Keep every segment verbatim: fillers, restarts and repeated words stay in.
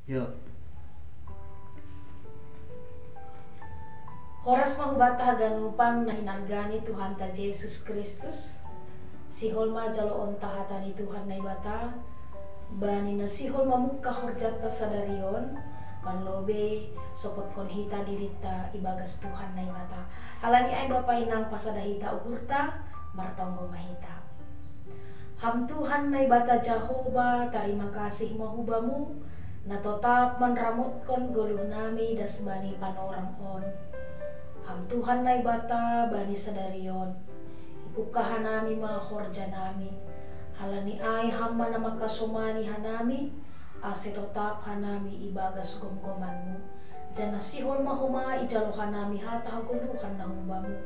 Yo. Horas ma hubata haganupan na hinargani Tuhanta Jesus Kristus. Sihol ma jaloonta hata ni Tuhan Naibata, bani na sihol mamungka horjanta sadari on, panlobe sopotkon hita dirinta ibagas Tuhan Naibata. Halani ai Bapa inang pasada hita uhurta, martonggo ma hita. Ham Tuhan Naibata Jahowa, tarima kasih ma hubamu, na totap manramotkon goluh nami das bani panorang on. Ham Tuhan Naibata bani sadari on, ipungka hanami ma horja nami. Halani ai ham ma na mangkasomani hanami, ase totap hanami ibagas gomgomanmu. Janah sihol ma homa ijalo hanami hata hagoluhan na humbamu.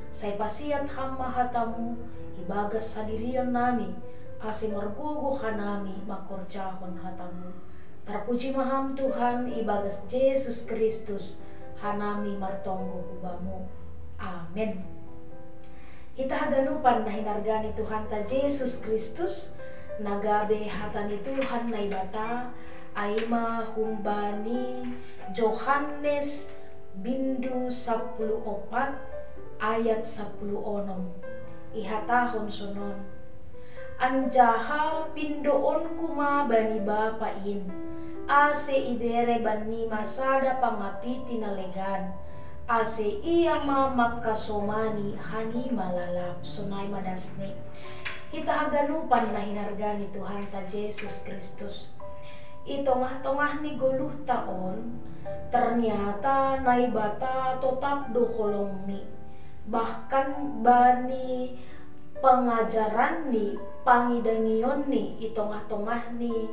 Sai pasiat ham ma hatamu ibagas hadirion nami, ase margogoh hanami mangkorjahon hatamu. Tarpuji ma ham Tuhan ibagas Jesus Kristus, hanami martonggo hubamu. Amen. Hita haganupan na hinargani Tuhanta Jesus Kristus, na gabe hata ni Tuhan Naibata, ai ma humbani Johannes bindu sapuluh opat ayat sapuluh onom. Ihatahon sonon. Anjaha pindoonku ma bani Bapa in, ase ibere bannima sada pangapiti na legan, ase ia ma mangkasomani hanima lalap. Sonai ma dasni. Hita haganupan na hinargani Tuhanta Jesus Kristus. I tongah-tongah ni goluhta on, ternyata Naibata totap do holongni. Bahkan bani pangajaranni, pangidangionNi i tongah-tongah ni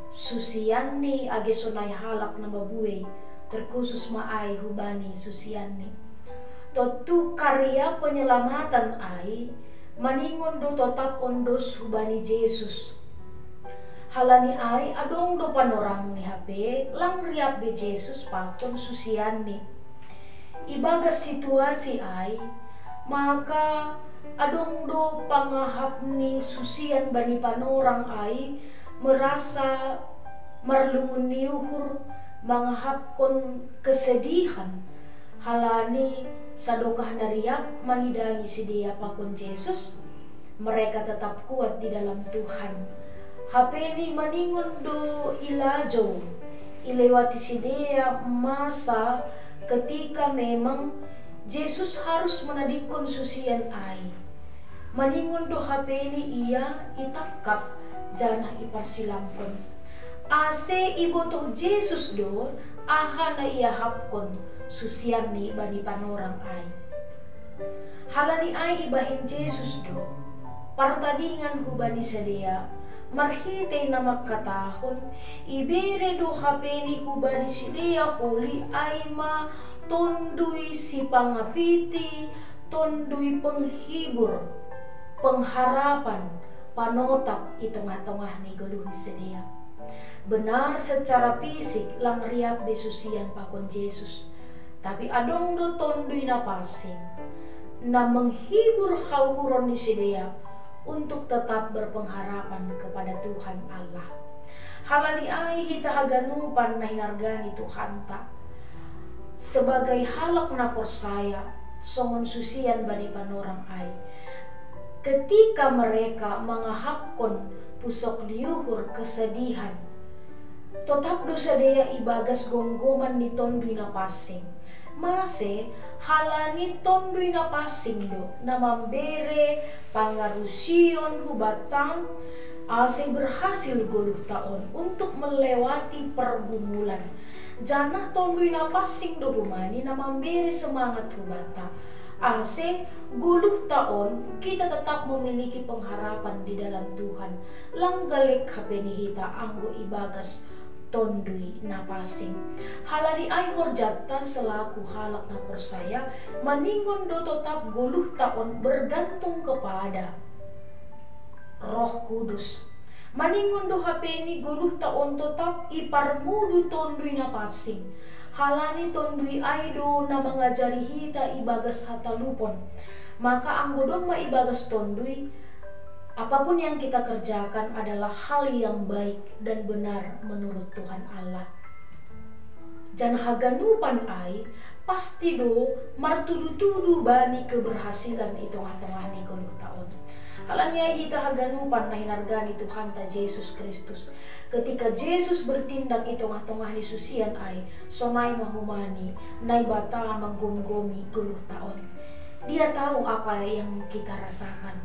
susianNi age sonai halak na mabuei, terkhusus ma ai hubani susianNi. Tontu karya penyelamatan ai maningon do totap ondos hubani Jesus. Halani ai adong do panorangni hape lang riap be Jesus pakon susianNi. Ibagas situasi ai, maka adong do pangahap ni susian bani panorang ai merasa marlungun ni uhur mangahapkon kesedihan, halani sadokah na riap mangidangi sidea pakon Jesus, mereka tetap kuat di dalam Tuhan. Hapeni maningon do ilajou, ilewati sidea masa ketika memang Jesus harus menadingkon susian ai. Maningon do hapeni ia itangkap janah iparsilamkon. Ase ibotoh Jesus do aha na iahapkon susianNi bani panorang ai. Halani ai ibahen Jesus do partadingan hubani sidea, marhitei na mangkatahon, ibere do hapeni hubani sidea holi ai ma Tonduy Sipangapiti, Tonduy Penghibur, Pengharapan, Panotap i tongah-tongah ni goluh ni sidea. Benar secara fisik lang riap be susian pakon Jesus, tapi adong do Tonduy na pansing, na menghibur hauhuron ni sidea untuk tetap berpengharapan kepada Tuhan Allah. Halani ai hita haganupan na hinargani Tuhanta, sebagai halak na porsaya songon susian bani panorang ai, ketika mereka mangahapkon pusok ni uhur kesedihan, totap do sidea ibagas gomgoman ni Tonduy na pansing. Mase, halani Tonduy na pansing do na mambere pangarusion hubanta, ase berhasil goluhta on untuk melewati pergumulan. Janah Tonduy na pansing do hubani na mambere semangat hubanta, ase goluhta on kita tetap memiliki pengharapan di dalam Tuhan. Lang galek hapeni hita anggo ibagas Tonduy na pansing. Halani ai horjanta selaku halak na porsaya maningon do totap goluhta on bergantung kepada Roh Kudus. Maningon do hapeni goluhta on totap iparmudu Tonduy na pansing. Halani Tonduy ai do na mangajari hita ibagas hatalupon. Maka anggo domma ibagas Tonduy, apapun yang kita kerjakan adalah hal yang baik dan benar menurut Tuhan Allah. Janah haganupan ai pasti do martudu-tudu bani keberhasilan i tongah-tongah ni goluhta on. Halani ai hita haganupan na hinarga ni Tuhanta Jesus Kristus, ketika Jesus bertindak i tongah-tongah ni susian ai, sonai ma humani Naibata manggomgomi goluhta on. Dia tahu apa yang kita rasakan,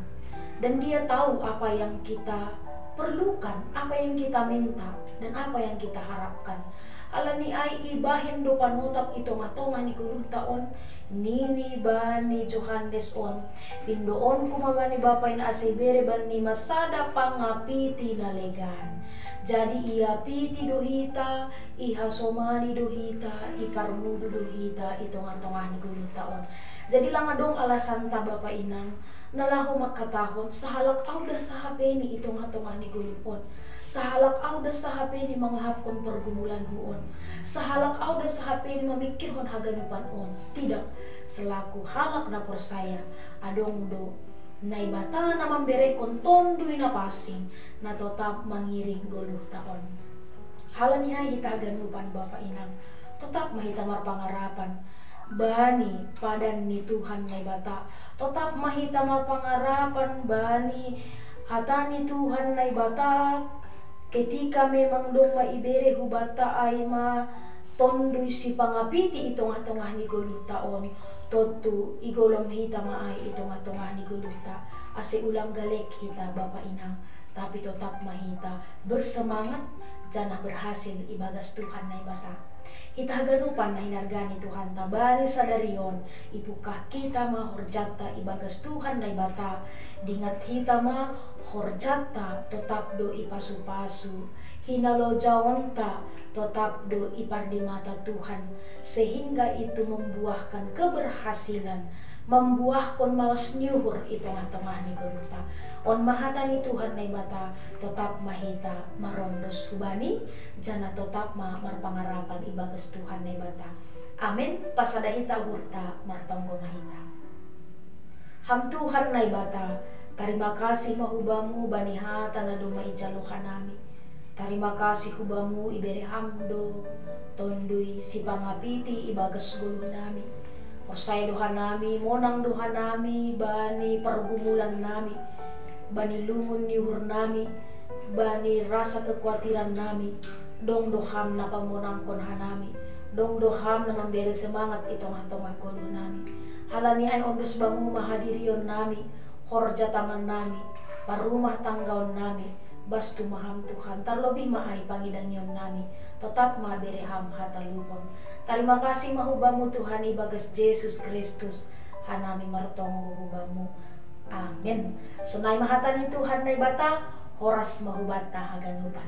dan Dia tahu apa yang kita perlukan, apa yang kita minta, dan apa yang kita harapkan. Halani ai ibahen do panotap i tongah-tongah ni goluhta on, nini bani Johannes on: Pindoonku ma bani Bapa in ase ibere bannima sada pangapiti na legan. Jadi iapiti do hita, ihasomani do hita, iparmudu do hita i tongah-tongah ni goluhta on. Jadi lang adong alasanta, Bapa Inang, na laho mangkatahon: Sahalak ahu da sahapeni i tongah-tongah ni goluh on, sahalak ahu da sahapeni mangahapkon pergumulanhu on, sahalak ahu da sahapeni mamingkirhon haganupan on. Tidak, selaku halak na porsaya, adong do Naibata na mamberehon Tonduy Napansing na totap mangiring goluhta on. Halani ai hita haganupan, Bapa Inang, totap ma hita marpangarapan bani padan ni Tuhan Naibata. Totap ma hita marpangarapan bani hata ni Tuhan Naibata, ketika memang domma ibere hubanta ai ma Tonduy Sipangapiti i tongah-tongah ni goluhta on. Tontu igolom hita ma ai i tongah-tongah ni goluhta, ase ulang galek hita, Bapa Inang, tapi totap ma hita bersemangat janah berhasil ibagas Tuhan Naibata. Hita haganupan na hinarga ni Tuhanta, bani sadari on ipungkah hita ma horjanta ibagas Tuhan Naibata. Dingat hita ma, horjanta totap do ipasu-pasu, hinalojaonta totap do ipardimata Tuhan, sehingga itu membuahkan keberhasilan, mambuahkon malas ni uhur i tongah-tongah ni goluhta. On ma hata ni Tuhan Naibata, totap ma hita marondos hu Bani, janah totap ma marpangarapan ibagas Tuhan Naibata. Amen. Pasada hita uhurta, martonggo ma hita. Ham Tuhan Naibata, tarima kasih ma hu Bamu bani hata na domma ijalo hanami. Tarima kasih hu Bamu, ibere Ham do Tonduy Sipangapiti ibagas goluhnami. Porsaya do hanami, monang do hanami bani pergumulannami, bani lungun ni uhurnami, bani rasa kekuatirannami. Dong do Ham na pamonangkon hanami, dong do Ham na mambere semangat i tongah-tongah goluhnami. Halani ai ondos Bamu ma hadirionnami, horja tangannami, parumah tanggaonnami, bastu ma Ham Tuhan, tarlobih ma ai pangidangionnami, totap ma bere Ham hatalupon. Tarima kasih ma hu Bamu Tuhan ibagas Jesus Kristus, hanami martonggo hu Bamu. Amen. Sonai ma hata ni Tuhan Naibata, horas ma hubanta haganupan.